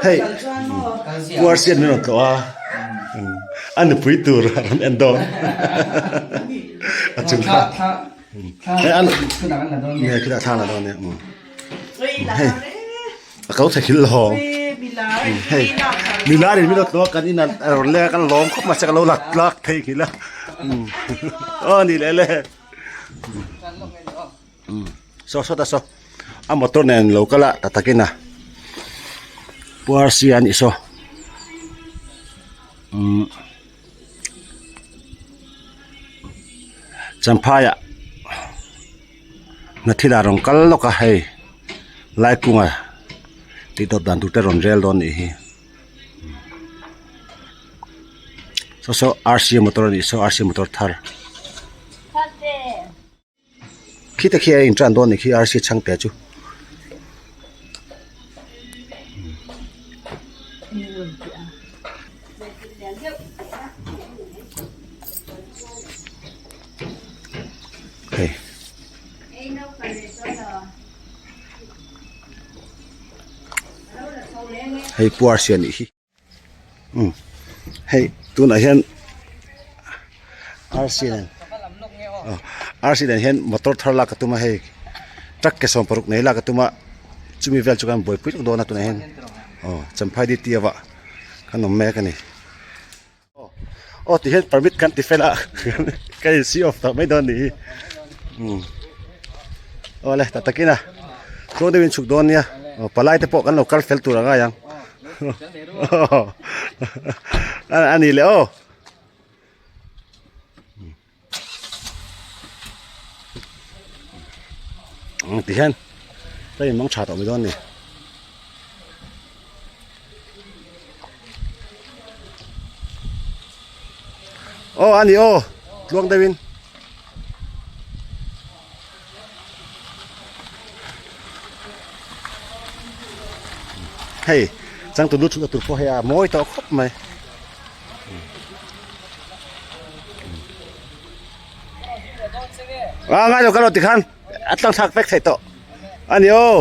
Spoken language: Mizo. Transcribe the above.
Hei puar sian min rawn tlawh a a nupui tur a rawn en dawn a chung kha hei a nge khitah thla la dawn nia hei a ko thla khil lo hei milar in min rawn tlawh a kan in a rawn leng a kan lawm khawp mahse ka lo la tlak thei nghilh a aw ni leh le. Saw saw ta saw a motor nen lo kal a ta takin a puar si a nih saw umm champhai ah hnathil ah rawn kal lawk a hei lai kunga tih tawp dan tur te rawn rel dawn nih hi saw saw rc motor a nih saw rc motor thar. Khi te khi a in tan dawn a nih khi arsi chhangte chu. Hei. Hei pu arsi a nih hi. Umm hei tunah hian arsi nen arsi nen hian motor thar lak ka tum a hei truck ke 16 nei lak ka tum a chumi vel chu kan buaipui lawk dawn a tunah hian aw champhai D T a kan awm mek a ni aw ti hian permit kan ti fel a ka in see off tawh mai dawn a nih hi umm aw le tak takin a tluang deuhin chhuk dawn nia aw palai te pawh kan lo kal fel tur a ngai ang. A ni le aw. Ti hian ka in mang tha tawh mai dawn a ni. Aw a ni aw tluang deuhin. Hei changtu lu chhut na tur pawh hei a mawi tawh khawp mai. A ngai lo ka lo tikhan a tlang thlak vek thei tawh a ni aw.